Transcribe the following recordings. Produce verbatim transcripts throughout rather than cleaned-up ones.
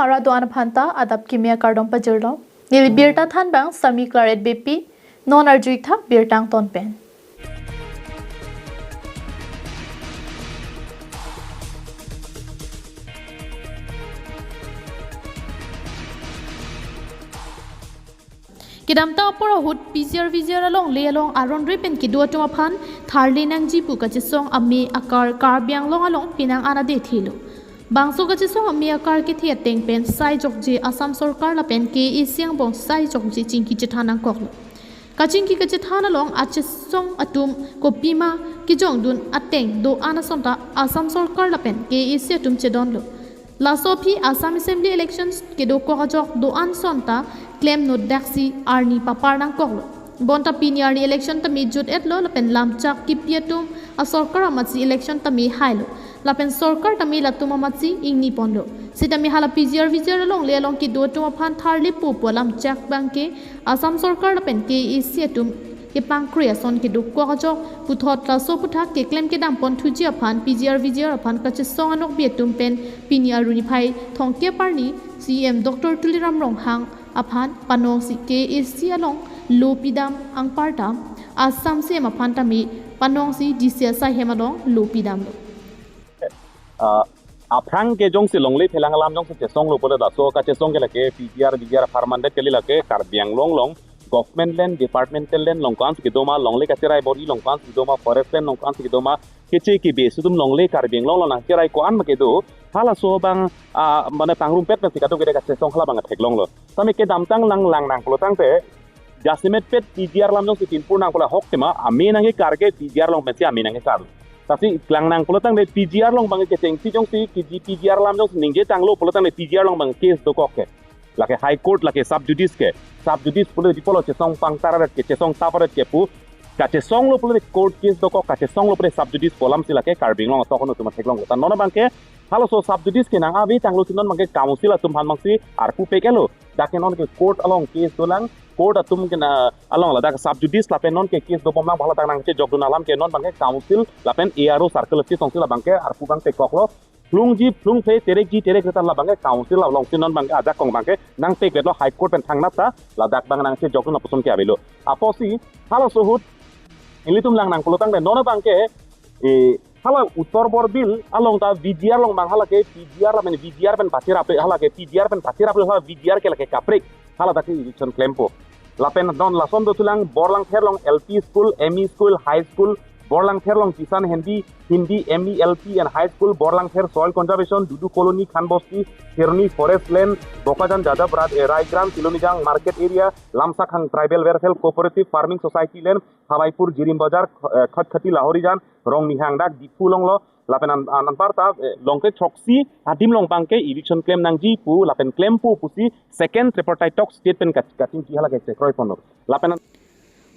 Ara do-an aphan ta adap kimi akardom pajirlo. Neli birta thanbang Sami Claret Beypi, non arju-ik tha birta angton pen. Kedamtang apor ahut P G R V G R alongle along aron re pen kedo atum aphan tharle nangji pu kachesong ame akar Karbi Anglong along penang an ade thelo. Bangso kachesong ame akar kethe ateng pen sai jokje Assam Sorkar lapen K A A C angbong sai jokje chingki chethan nangkoklo. Kachingki kachethan along achesong atum kopima kejongdun ateng do-an ason ta Assam Sorkar lapen K A A C atum chedonlo. Laso aphi Assam Assembly Elections kedokok ajok do-an ason ta klem nutdaksi arni papar nangkoklo. Bonta pini arni election tame jut-etlo lapen lamchak kipi atum asorkar amatsi election tame hailo. Lapen sorkar tame latum amatsi ingni ponlo. Sitame hala P G R V G R alongle along kedo atum aphan tharlepo pu alamchak abangke Assam Sorkar lapen K A A C atum kepangkre ason kedokok ajok puthot laso aphuthak keklem kedam pon thuji aphan P G R V G R aphan kachesong anokbi atum pen pini arni phai thomkep arni C E M Doctor Tuliram Ronghang aphan panongsi K A A C along lo pidam anparta Assam C E M aphan tame panongsi D C asai hem along lo pidamlo. Ah, aphrang ke jongsi longle phelang alam jongsi chesonglo pule laso kachesong ke lake P G R V G R apharman det kali, lake Karbi Anglong along government land, departmental land along ko-ansi kedoma, longle kacherai bor-i along ko-ansi kedoma, forest land along ko-ansi kedoma, keche kebe isi atum longle Karbi Anglong along nangcherai ko-an ma kedo, halaso abang, ah, mane pangrumpet pensi kadokave kachesong hala abang theklonglo. Tame kedamtang lang lang nangpulo tangte, jasemet pet P G R alam jongsi pinpur nangpulo ahok tema, ame nangkekar ke P G R along pensi ame nangkekar. Lasi klang nangpulo tangte P G R along abang kechengsi jongsi, P G, P G R alam jongsi ningje tanglo pulo tangte P G R along abang case dokok ke. Lake High Court, lake sub judice ke. Sub judice pulo di pulo chesong pangtar aret ke, chesong tap aret ke pu. Kachesonglo pulo di court case dokok, kachesonglo pulo sub judice pu alamsi lake Karbi Anglong atok atum theklonglo. Ta non abangke halaso sub judice ke nang-ave tanglo si non abangke council atum aphan abangsi arpu peklo. Dak ke non ke court along case dolang, court atum ke na along ladak sub judice lapen non ke case dobomlang, hala dak nangchejokdun alam ke non abangke council lapen A R O circle office alongsi la abangke arpu abang pekoklo. Phlungji phlungphe, terekji terekre ta la abangke council alongsi non abangke ajakong abangke nangpekvetlo, High Court pen thangnat ta ladak abang nangchejokdun lapuson ke avelo. Apotsi halaso ahut ilitum lang nangpulo tangte non abangke, eh, hala Uttar Borbil along ta V G R along abang hala ke P G R lapen V G R pen pacherap, hala ke P G R pen pacherap, hala V G R ke lake kaprek, hala dak ke eviction klempo. Lapen non lason dothulang Borlangpher along L P school, M E school, high school, Borlangpher along Kisan Hindi, Hindi, M E, L P and high school, Borlangpher soil conservation, Dudu colony, Khan Bosti, Kheroni forest land, Bokajan Jadab Raj, eh, Raigrant, Tilonijang market area, Lamsakhang tribal welfare cooperative farming society land, Hawaipur, Jirim Bazar, eh, Khatkhati Lahorijan, Rongnihang dak Diphu alonglo, lapen an, an, anparta, eh, longkre throksi adim along abangke eviction klem nangji pu, lapen klempo pusi second tripartite talks state pen kach-, kachingki hala ke chekroi ponlo. Lapen an-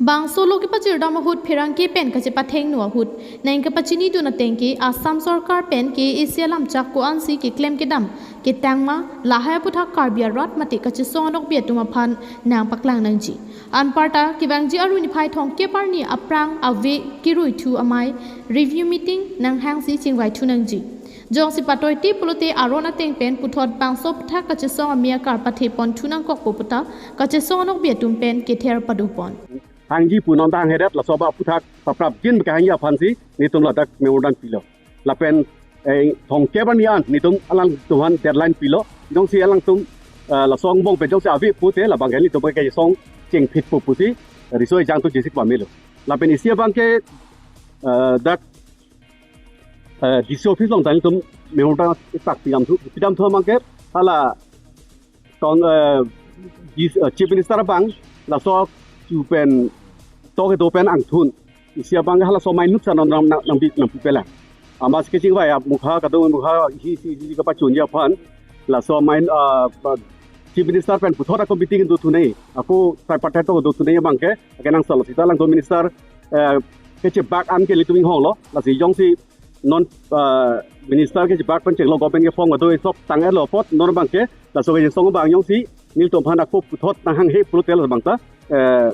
Bangso lo kepachirdam ahut pherangke pen kachepathengno ahut nang kapachinidun ateng ke Assam Sorkar pen K A A C alamchak ko-ansi keklem kedam ketangma lahai aphuthak Karbi arat mate kachesong anokbi atum aphan nangpaklang nangji. Anparta kevangji arni phai thomkep arni aphrang ave keruithu amei review meeting nanghangsi chingvaithu nangji. Jongsi patoite pulote aron ateng pen puthot bangso aphuthak kachesong ame akar pathe ponthu nangkokpo puta kachesong anokbi atum pen kether padopon. Hangji pu non ta hanghedet, laso aphuthak paprapjin kehangji aphansi netum ladak memorandum pilo. Lapen, eh, thomkep arni an netum alangtum aphan deadline pilo. Jongsi alangtum, eh, laso angbong pen jongsi ave pute labangke netum kachesong chingphitpo pusi riso ejang atum chesik pamelo. Lapen isi abangke, eh, dak, eh, D C office along ta netum memorandum tak pidamthu, pidamthu abangke hala tong, eh, dis-, eh, Chief Minister abang laso chu pen to kedo pen angthun isi abang halaso amei nutsa nang, nang, nang, nangpi, nangpipelang. Amatsi kachingvai amukha, kadokave amukha hi si, hi si kapachunji aphan laso amei, ah, ah, Chief Minister pen puthot ako meeting dothu nangji, ako tripartite talk dothu nangji abangke akenangsot lo seta alangtum minister, eh, kechebak an ke ilitum inghonglo, lasi jongsi non, ah, minister kechebak pen chenglo government ke form kadokave sok tang-etlo apot non abangke laso kachesong abang jongsi netum aphan ako puthot nanghanghe pulote labang ta, eh,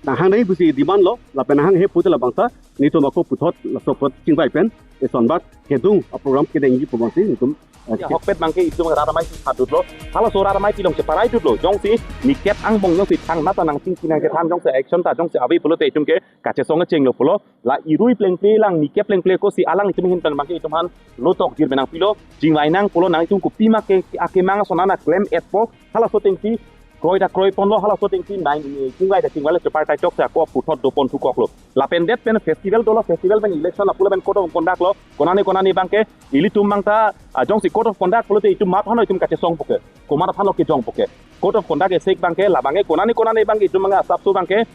nanghang nangji pusi demand lo, lapen nanghanghe pulote labang ta netum ako puthot laso apot chingvai pen esonbak kedung aprogram kedengji pu abangsi netum Ya, ahokpet abangke itum rat amei si thadutlo. Halaso rat amei along cheparai dutlo. Jongsi niket angbong jongsi thangnat ta nangchingki nangchethan jongsi action ta jongsi ave pulote itum ke kachesong chenglo pulo. La irui plengple lang, niket plengple ko si alanglitum ahin pen abangke itum aphan lo tokjir pen nangpilo. Chingvai nang pulo, nangtum kopima ke akemang ason nangklem-etpo. Halaso atengsi kroi ta kroiponlo, halaso atengsi nang, eh, chingvai ta chingvailo, chepartai chokche ako puthot dopon thukoklo. Lapen det pen festival dolo, festival pen election lapu lapen code of conduct lo. Konane konane abangke ilitum abang ta, ah, jongsi code of conduct pulote itum mat hano itum kachesongpo ke, komat aphanlo kejongpo ke. Code of conduct isi abangke, la abangke konane konane abangke itum abangke asapso abangke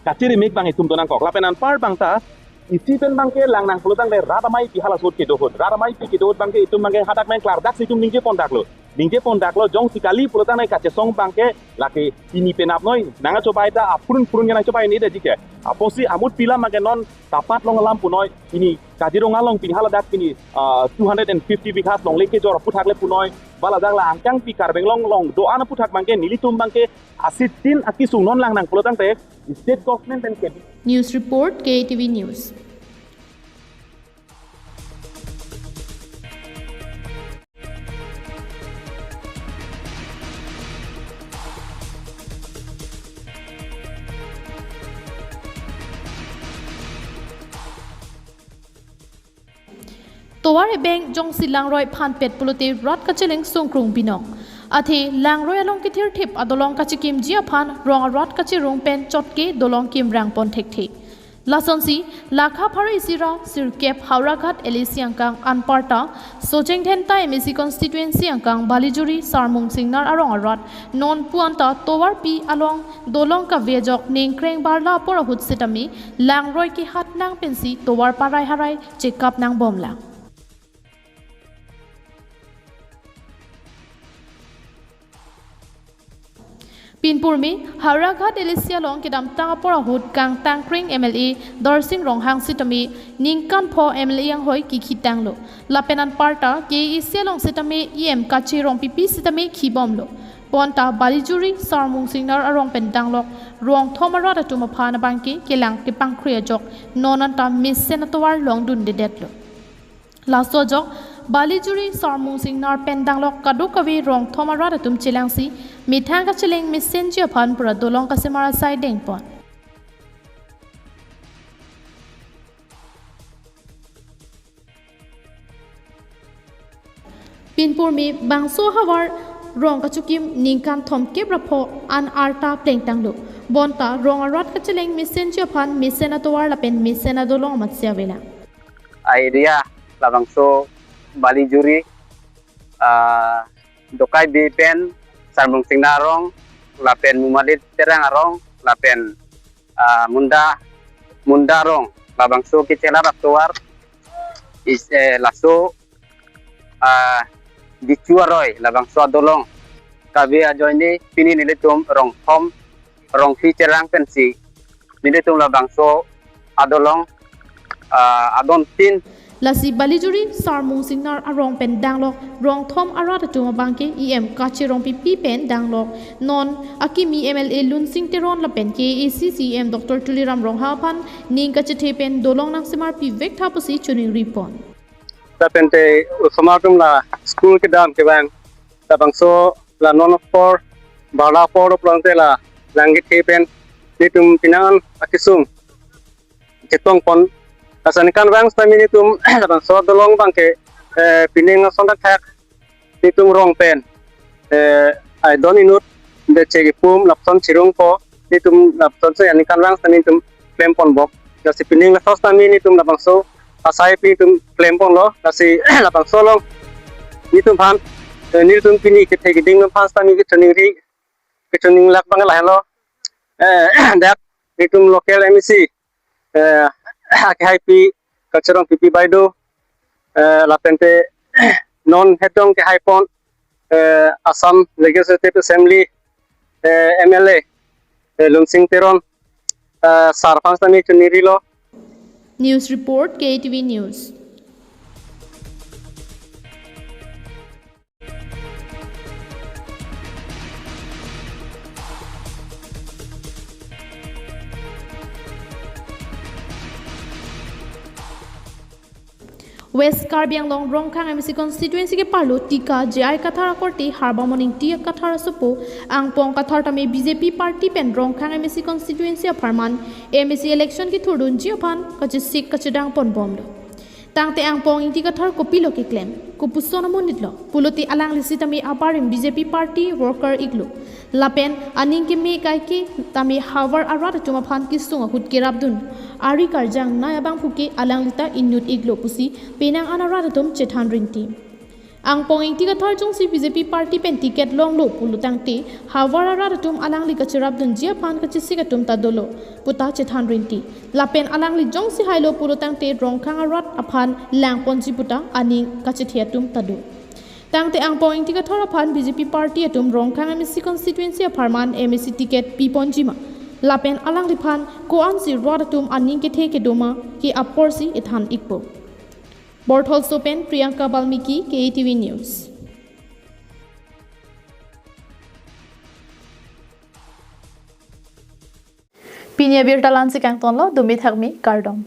kachiri mik abang itum donangkok. Lapen anpar abang ta isi pen abangke lang nang pulotangte rat ameipi halaso ahut kedo ahut. Rat ameipi kedo ahut abangke itum abangke hadak main klardak si itum ningjepondaklo. Ningjepondaklo, jongsi kali pulotangte kachesong abangke lake pini penap noi. Nangchobai ta aphrun phrun ke nangchobai ni da jike. Apotsi amut pilam abangke non Tapat along alam punoi, pini Kaziranga along pini haladak pini, ah, two hundred and fifty bighas longle kejor aputhak le punoi. Ba ladak la angkang pi Karbi Anglong along do-an aputhak abangke nelitum abangke asitin akesung non lang nang pulotangte state government pen ke. News report, K A T V News. Tovar ebeng jongsi langroi phanpet pulote rat kacheleng sungkrung binong. Athe langroi along kethirthip adolong kachekimji aphan rong arat kachirung pen chotke dolong kimrang pon thekthe. Lasonsi, lakha pharo isi ra sirkep Howraghat L A C angkang anparta, Socheng Dhenta M A C constituency angkang Balijuri Sarmung Singnar arong arat, non pu anta tovarpi along dolong kave ajok ningkreng barla apor ahut sitame, langroi kehat nang pensi tovar parai harai chekap nang bomlang. Pinpurme, Howraghat L A C along kedamtang apor ahut kangtangkreng M L A Darsing Ronghang sitame ningkan pho M L A anghoi kikhitanglo. Lapen anparta K A A C along sitame E M Kache Rongpipi sitame khibomlo. Bonta Balijuri Sarmung Singnar arong pen danglok rong thom arat atum aphan abangke kelang kepangkhri ajok non anta mesen atovar longdundedetlo. Laso ajok, Balijuri Sarmung Singnar pen danglok kadokave rong thom arat atum chelangsi, methang kacheleng mesenji aphan pura dolong kasemar asai dengpon. Pinpurme bangso ahavar rong kachokim ningkan thomkep ra pho an arta plengtanglo. Bonta rong arat kacheleng mesenji aphan mesen atovar lapen mesen adolong amatsi avelang. Area labangso Balijuri, ah, Dokai Bey pen Sarmung Singnar arong, lapen Mumalit Terang arong, lapen, ah, Munda, Munda arong, labangso kechelap atovar, is, eh, laso, ah, Dichu aroi, labangso adolong kave ajoine pini nelitum rong thom, rong phli chelang pensi nelitum labangso adolong, ah, adon tin. Lasi Balijuri Sarmung Singnar arong pen danglok rong thom arat atum abangke E M Kache Rongpipi pen danglok non akimi M L A Lunsing Teron lapen K A A C C E M Doctor Tuliram Ronghang aphan ning kachethe pen dolong nangsemarpi vektha pusi choningripon. Lapen te osomar atum la school kedam kevang, labangso la non apor, barla apor pulote la lang kethe pen nelitum penang an akesung chetongpon. Lason ningkan vang sitame nelitum labangso adolong abangke, eh, pining ason thakthak nelitum rong pen, eh, aidon inut, beche kepum lapuson chirungpo, nelitum lapusonsi aningkan vang sitame nelitum klemponbom. Lasi pining laso sitame nelitum labangso asai pi nelitum klemponlo, lasi labangso along nelitum aphan, eh, nelitum pini kethe keding aphan sitame kechoningri, kechoninglak abang lahenlo. Eh, dak nelitum local M A C, eh, akehaipi Kache Rongpipi baideo, eh, lapen te non hetong kehaipon, eh, Assam Legislative Assembly, eh, M L A, eh, Lunsing Teron, eh, sir aphan sitame choningrilo. News report, K A T V News. West Karbi Anglong Rongkhang M A C constituency keparlo Tika J I Kathar akorte Harbamon Ingti Kathar asopo, Angpong Kathar tame B J P party pen Rongkhang M A C constituency apharman M A C election kethurdunji aphan kachesik kachedang ponbomlo. Tangte Angpong Ingti Kathar kopilo keklem, kopuson amonitlo pulote alangli sitame abarim B J P party worker iklo. Lapen aning keme kaike tame havar arat atum aphan kesung ahut kerapdun, ari karjang nai abangphu ke alangli ta inut iklo pusi penang an arat atum chethan rinti. Angpong Ingti Kathar jongsi B J P party pen ticket longlo pulo tangte havar arat atum alangli kacherapdunji aphan kachesik atum ta dolo puta chethan rinti. Lapen alangli jongsi hailo pulo tangte Rongkhang arat aphan langponji puta aning kachethe atum ta do. Tangte Angpong Ingti Kathar aphan B J P party atum Rongkhang M A C constituency apharman M A C ticket piponji ma, lapen alangliphan ko-ansi rat atum aning kethe kedo ma ke aporsi ethan ikpo. Bortholso pen Priyanka Balmiki, K A T V News. Pini abirta la-ansi kangtonlo, dumi thakmi, kardom.